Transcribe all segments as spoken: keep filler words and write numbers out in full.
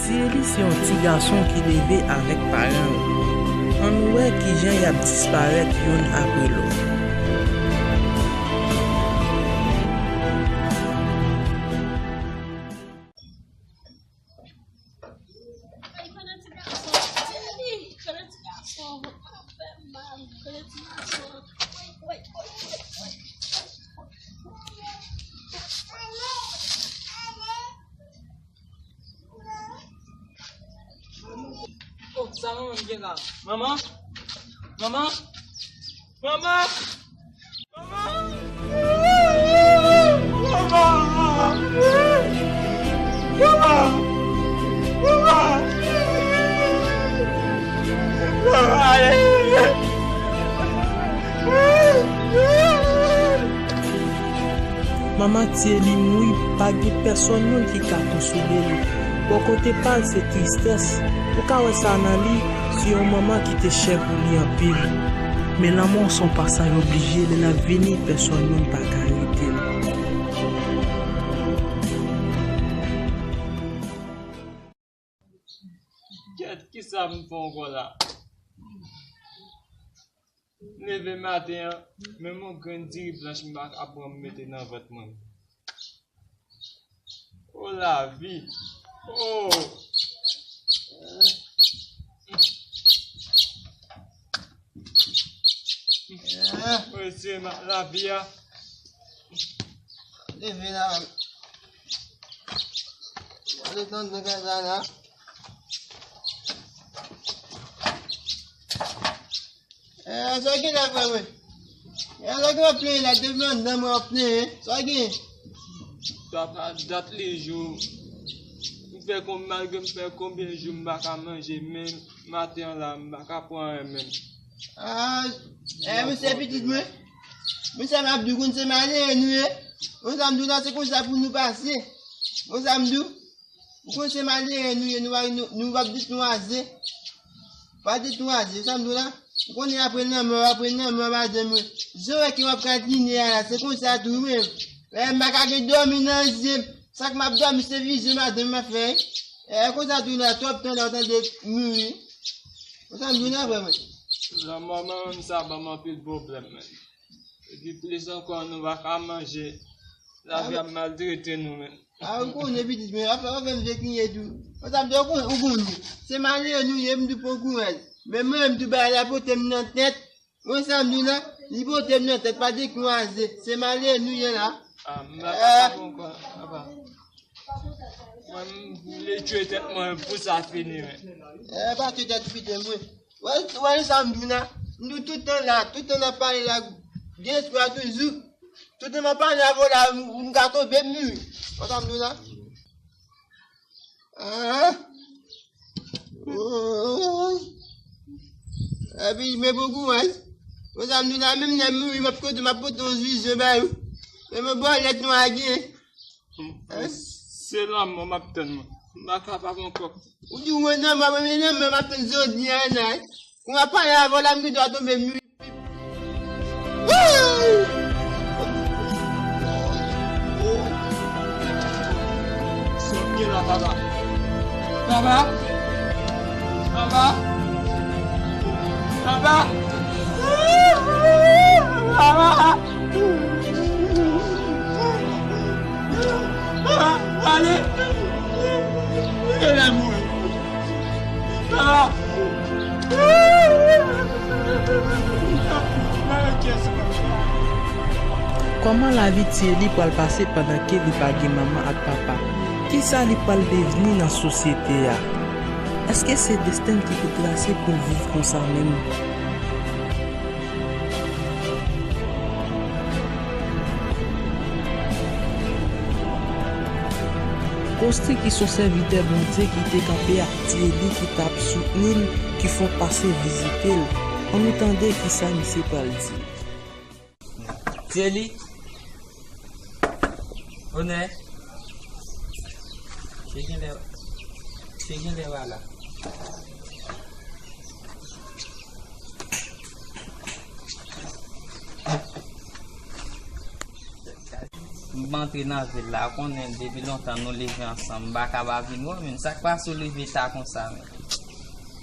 Thierry se yon ti gason ki leve avèk paran l. Ann wè kijan y ap disparèt youn apre lòt. Oh, sa manman m gen la? Manman? Manman? Manman? Manman? Manman? Manman? Manman? Manman Thierry mouri, pa gen pèsonn moun ki ka konsole li. Bò kote pa l, se tristès. Ou ka wè sa nan li, se yon manman ki te chè pou li anpil. Men lanmò se yon pasaj oblije, lè l ap vini, pèsonn moun pa ka rete l. Kèt, kisa m fè ankò la? M leve maten an, menm yon grenn diri blanch m pa ka pran m mete nan vant mwen. O lavi! O! Mwen se ma-, lavi a. Leve la. Ale nan, nan kay la, la. Eh, sa gen la, frè mwen? Eh, sa gen w ap plenyen la, depi anndan mwen w ap plenyen. Sa gen? Papa, dat li jou. M fè kon-, malgre m fè konbyen jou m pa ka manje, men maten an la, m pa ka pran anyen menm. Ah, eh, misye pitit mwen. Misye m ap di w konn se malere nou ye. Konn sa m di w la, se konsa pou nou pase. Konn sa m di w. Ou konn se malere nou ye, nou pa, nou, nou p ap detwaze. Pa detwaze, sa m di w la. Ou konnen apre lanmò, apre lanmò, madanm mwen. Jan w wè ke w ap kalkile a la, se konsa tou, wi. Lè m pa ka gen dòmi nan zye m. Sa k m ap dòmi, se vizyon madanm m ap fè, wi. E konsa tou la, twòp tan la, w tande mouri. Konsa m di w la, vrèman. Lanmò manman m sa ban m anpil pwoblèm, men. Epi plis ankò, nou pa ka manje. Lavi ap maltrete nou, men. A, ou konnen pitit mwen, afè, afè m vle kriye tou. Konsa m di w, ou konnen. Se malere nou ye, m di w pran kouraj. Men mwen, m di w bagay la pote m nan tèt. Mwen sa m di w la, li pote m nan tèt, pa dekwaze. Se malere nou ye la. A, m pa ka ankò, papa. Mwen, m vle tchwe tèt mwen pou sa fini, men. E, pa tchwe tèt pitit mwen. Wè, wè sa m di w la. M di w tout tan la, tout tan n ap pale la, gen espwa toujou. Tout tan m ap pale avè w la, m, m ka tonbe, m mouri. Wè sa m di w la. Ah. Oh. Epi, men bon kouraj. Wè sa m di w la, menm lè m mouri, m ap konte, m ap pote yon vizyon ba ou. Men mwen bòlèt nou a gen. Se lanmò m ap tann mwen. M pa kapab ankò. Ou di w nan mò, men nan mò m ap tann jodi a la. Kou m ap pale avè w la, m gen dwa tonbe m. Wouy! Sa k gen la, papa? Papa? Papa? Papa? Papa! Ale! Kòman lavi Thierry pral pase pandan ke li pa gen manman ak papa? Kisa li pral devni nan sosyete a? Èske se desten ki te trase pou l viv konsa menm? Konstan ki se yon sèvitè Bondye ki te kanpe ak Thierry ki t ap soutni l, ki fè yon pase vizite l. Ann nou tande kisa misye pral di. Thierry. Onè. Se genlè, se genlè w a la. M antre nan vil la, ou konnen depi lontan nou leve ansanm, m pa ka pa vin wè w, men sa k pase w leve ta konsa, men?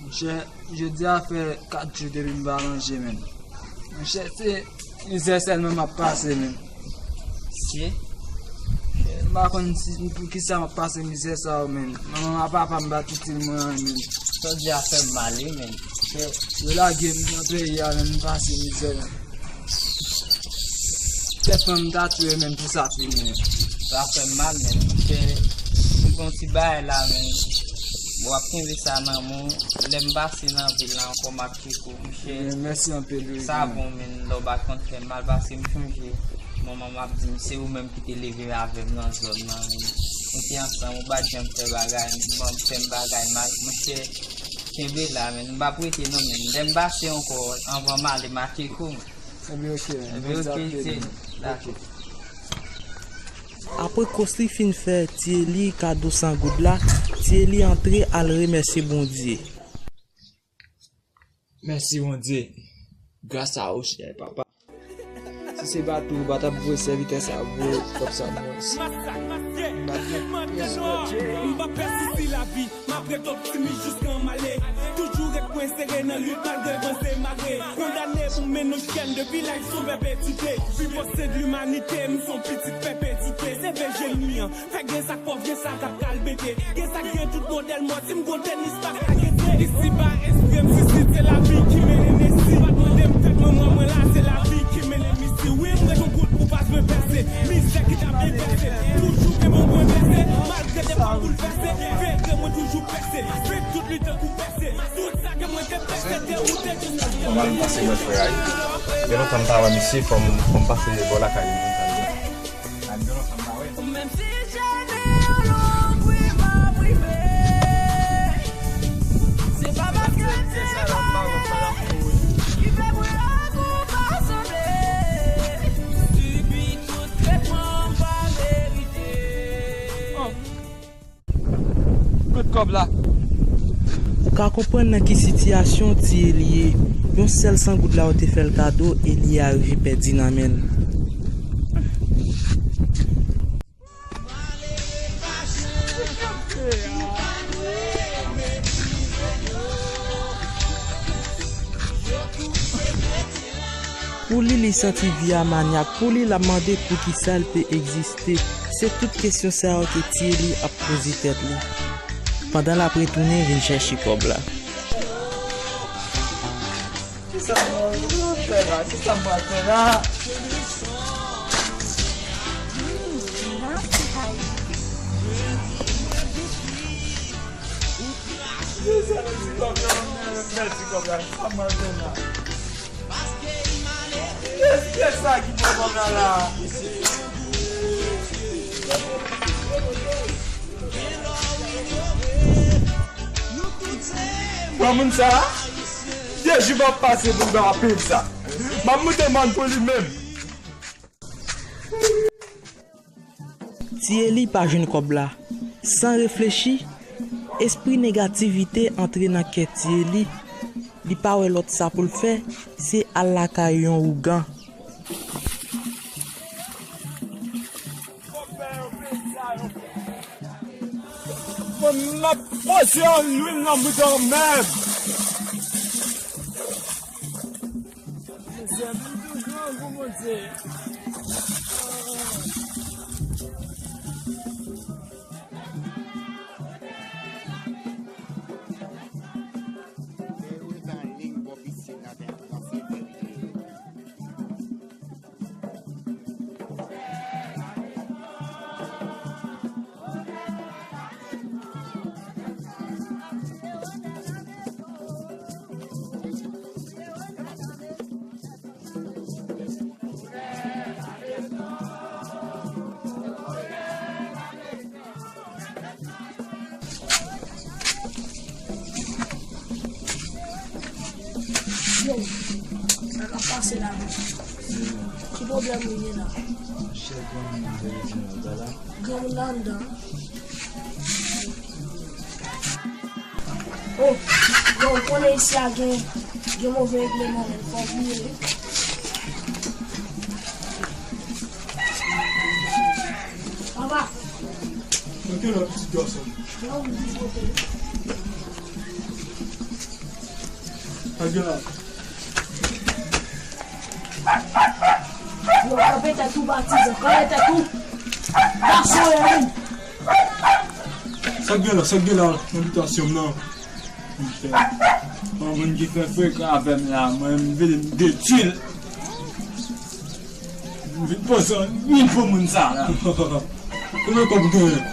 Monchè, jodi a fè kat jou depi m pa manje, men. Monchè, se mizè sèlman m ap pase, men. Se? M pa konn si, poukisa m ap pase mizè sa yo, men. Manman m ak papa m pa t itil mwen, men. Sa w di a fè m mal, wi, men. Yo lage m nan peyi a, men m pase mizè, men. Tèt mwen m tatouye menm pou sa fini. Sa fè m mal, men. Monchè, m gon ti bagay la, men. W ap kenbe sa nan men w. Lè m pase nan vil la ankò, m ap tcheke w, monchè. Mèsi anpil, wi. Sa bon, men. Lè w bat kont fè m mal, paske m chonje manman m ap di m, se ou menm ki te leve avè m nan zòn nan, men. Nou te ansanm, ou pa t janm fè bagay, m fè m bagay mal, monchè. Kenbe la, men. M p ap rete, non, men. Lè m pase ankò, anvan m ale, m a tcheke w, men. Ebyen, oke, men. Ebyen, oke, se, dakò. Apre Kosli fin fè Thierry kado san goud la, Thierry antre al remèsye Bondye. Mèsi, Bondye. Gras a ou, chè papa. Si se pa tou, ou pa t ap voye sèvitè sa a voye kòb sa a mwen. M pa pèsiste lavi. M ap ret optimis jiska m ale. Toujou ret kwen sere nan lit malgre van se mare. Kondane pou men nou chèn depi laj sou pèpetite. Viv o sen de limanite, m se yon pitit pèpetite. Se vle jeni an. Fè gen sa k pòv, gen sa k ap kalbete. Gen sa k gen tout modèl mò, si m gon tenis pa ka gete. Isiba, espri m sisite, lavi ki mennen Nesi. Pa t mande m tèt mwen, mwen, mwen la, se lavi ki mennen m isi. Wi, m ret yon goud pou pas mwen pèse. Mizè ki t ap devèse. Toujou gen bon mwen blese. Malgre de pa boulvèse. Vere mwen toujou pèse. Vin tout li tankou pèse. Tout sa ke mwen te pèse, dewoute jiska. Kòman l pase wè frè a ye? Gen lontan m pa wè misye, fò m, fò m pase bò lakay li. Menm si jeni yon long wi m ap rive. Se pa paske m se pa ki fè pou yo kou pa sanble. M sibi tout tretman m pa merite. Kot kòb la? Ou ka konprann nan ki sitiyasyon Thierry ye. Yon sèl san goud la yo te fè l kado e li arive pèdi nan men l. Pou li, li santi vi a manyak. Pou li, l ap mande poukisa l te egziste. Se tout kesyon sa yo ke Thierry ap poze tèt li, pandan l ap retounen vin chèche kòb la. Kisa m pral fè la? Kisa m pral fè la? Kisa m di kòb la? Kisa m pral fè la? Kiyès, kiyès sa ki pran kòb la la? Pran moun sa a, de jou m ap pase pou m ta peye sa. M ap moute mòn pou li menm. Thierry pa jwenn kòb la. San reflechi, espri negativite antre nan kè Thierry. Li pa wè lòt sa pou l fè, se al lakay yon ougan. Mwen, m ap poze yon lwil nan bouton menm. Mesye, m toujou an gou, Bondye. Yo, sa k ap pase la menm? Ki pwoblèm ou ye la? Chèf granmoun nan te rete nan zòn la. Granmoun nan anndan. Oh, yo, ou konnen isi a gen, gen move regleman, men fò w bliye li. Sa gen la, pitit gason? Sa gen la? Yo, kanpe tèt ou, patizan, kanpe tèt ou. Gason, yo, wi. Sa gen la, sa gen la nan bitasyon m nan? Yon moun ki fè frekan avè m la, mwen, m vin detwi l. M vin poze yon lwil pou moun sa la. Konbyen kòb ou genyen?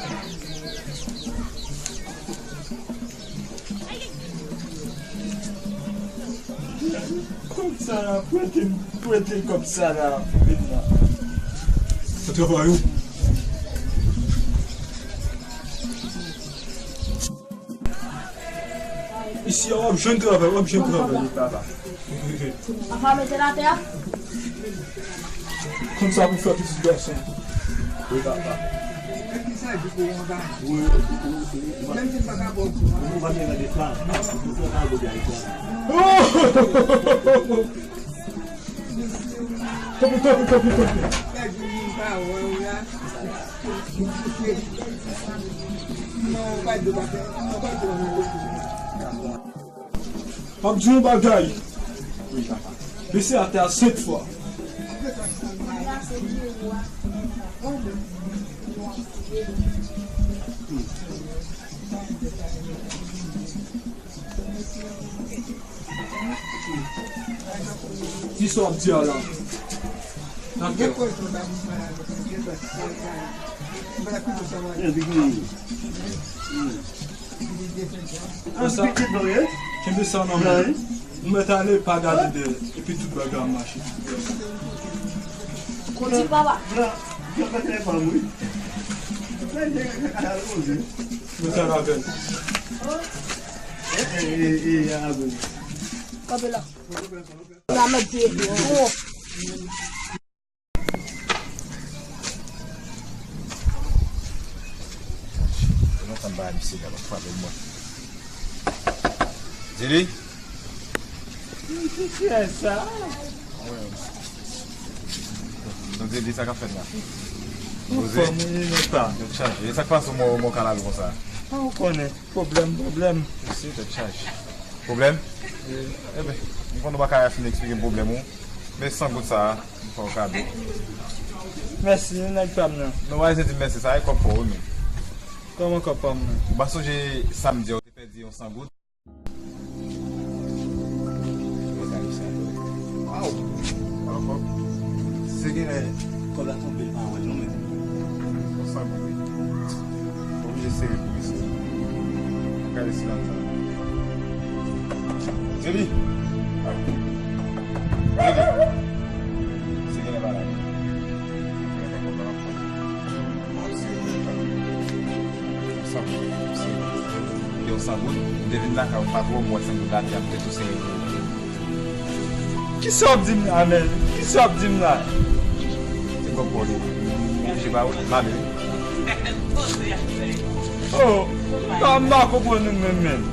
Kòb sa la, prete, prete kòb sa la, vin la. Sa travay ou? Isi a w ap jwenn travay, w ap jwenn travay. Papa, mete l atè a. Konn sa pou fè pitit gason. Wi, papa. Wi, wi, wi, wi. Ou pa gen rande sa. Ou pa gen rande sa. Tanpri, tanpri, tanpri, tanpri. M ap di w yon bagay. Mesye atè a senk fwa. Di sa w ap di a la. Nan kè w. Konsa, kenbe sa nan men w. Ou mèt ale, pa gade dèyè. Epi tout bagay ap mache. Kote papa? Mwen sa lavel. Kanpe la. La mèt pye. Lontan m pa wè misye la, l ap frape mwen. Dili? Kiyès sa? Donk, Dili, sa k ap fèt la? Poze. Tèt chaje. E sa k pase w mò, mò kalalou konsa? A, ou konnen. Pwoblèm, pwoblèm. Mesye, tèt chaje. Pwoblèm? Wi. Eben, m konnen w pa ka fin eksplike m pwoblèm ou, men san goud sa a, m fè w kado. Mèsi, nèg pa m nan. Non, w a di m mèsi, sa e kòb pa w, wi, men. Kòman kòb pa m nan? Ou pa sonje samdi a, ou te pèdi yon san goud? Waw! Alò, kòb. Se genlè kòb la tonbe, l pa wè l non, men. Yon san goud, wi. Oblije sere pou misye. Gade silans sa. Dili! Dili! Se genlè bagay. Sa pou misye. Yo, san goud, m te vin lakay ou, pa twò, m wè san goud la, m te tou sere pou ou. Kisa w ap di m la, men? Kisa w ap di m la? Se kòb pa w li. M oblije ba ou li, m ale wi. Oh, m pa, m pa konprann ou menm, menm.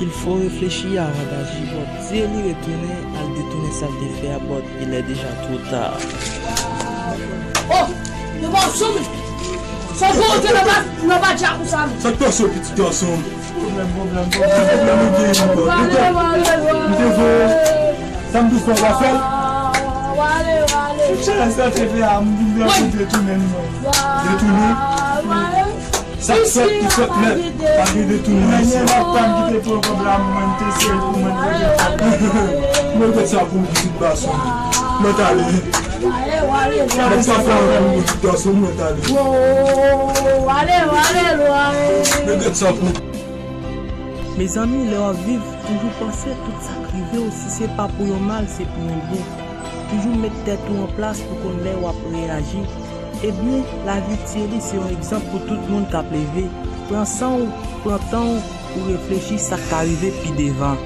Il faut réfléchir avant d'agir, but Thierry retounen al detounen sa l te fè a, but il est déjà trop tard. Oh, yo pa ansanm. Sa gwo wote nan ba, nan ba djak ou sa. Sa k pase w, pitit gason? Pwoblèm, pwoblèm, pwoblèm, pwoblèm ou gen, bro. Wale, wale, wale. M te voye. Sa m di w fò w pa fè l. Wale, wale. Tout chalè sa te fè a, m vin vin pou detounen l, non. Detounen. Wale. Sa k fèt, ki fèt nèt. Pa gen detounen isi. Mwen gen lòt fanm ki te pran kòb la, mwen te sere pou mwen te fè. Mwen fè sa pou pitit gason. Mwen t ale. Mwen sa fè anpil pitit gason, mwen t ale. Mwen fè sa pou. Mezanmi, lè w ap viv, toujou panse tout sa k rive w, si se pa pou yon mal, se pou yon byen. Toujou met tèt ou an plas pou konn lè w ap reyaji. Ebyen, lavi Thierry se yon egzanp pou tout moun k ap leve. Pran san w, pran tan w pou reflechi sa k ka rive pi devan.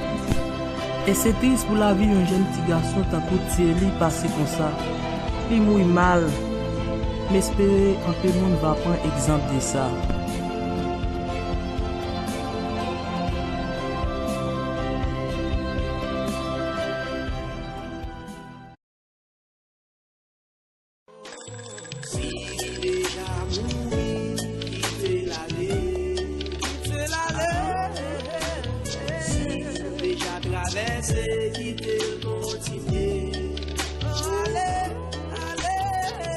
E se tris pou lavi yon jèn ti gason tankou Thierry pase konsa. Li mouri mal. M espere anpil moun va pran egzanp de sa. Si li deja mouri, Se kite l kontinye. Ale, ale.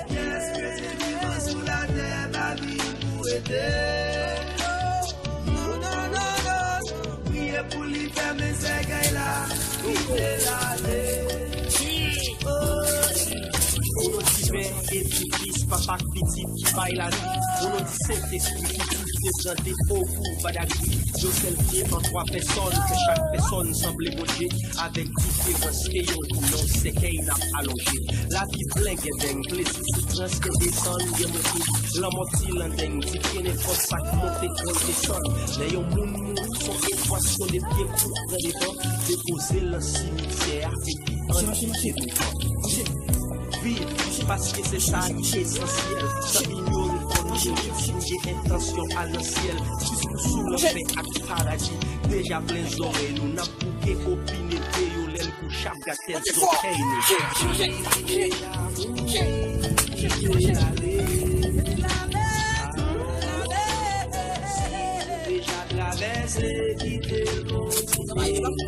Pyès kretyen vivan sou latè pa vin pou rete. Non, non, non, non, non. Priye pou li fèmen sèkèy la, kite l ale. Oh. O non di Pè e di Kris, Papa k Pitit ki bay lavi. O non di Sentespri ki tou prezante o kou badagri. Yon sèl Dye an twa pèsòn, ke chak pèsòn sanble Bondye, avèk diferans ke yon non sèkèy n ap alonje. Lavi plen gen deng, plezi soufrans gen desann, gen monte, lanmò ti landeng, di ke nenpòt sa k monte pran desann. Lè yon moun mouri, son ekwasyon de pye kout pran devan, depoze l nan simityè a, epi ann kite devan. Viv, paske se sa ki esansyèl. San inyore fò nou gen entansyon al nan syèl. Jis pou sou lanfè ak paradi. Deja plen zòrèy nou, n ap bouke opine de yo lè l kouche ap gate zòrèy nou. Kite l ale. Deja travèse, kite l kontinye.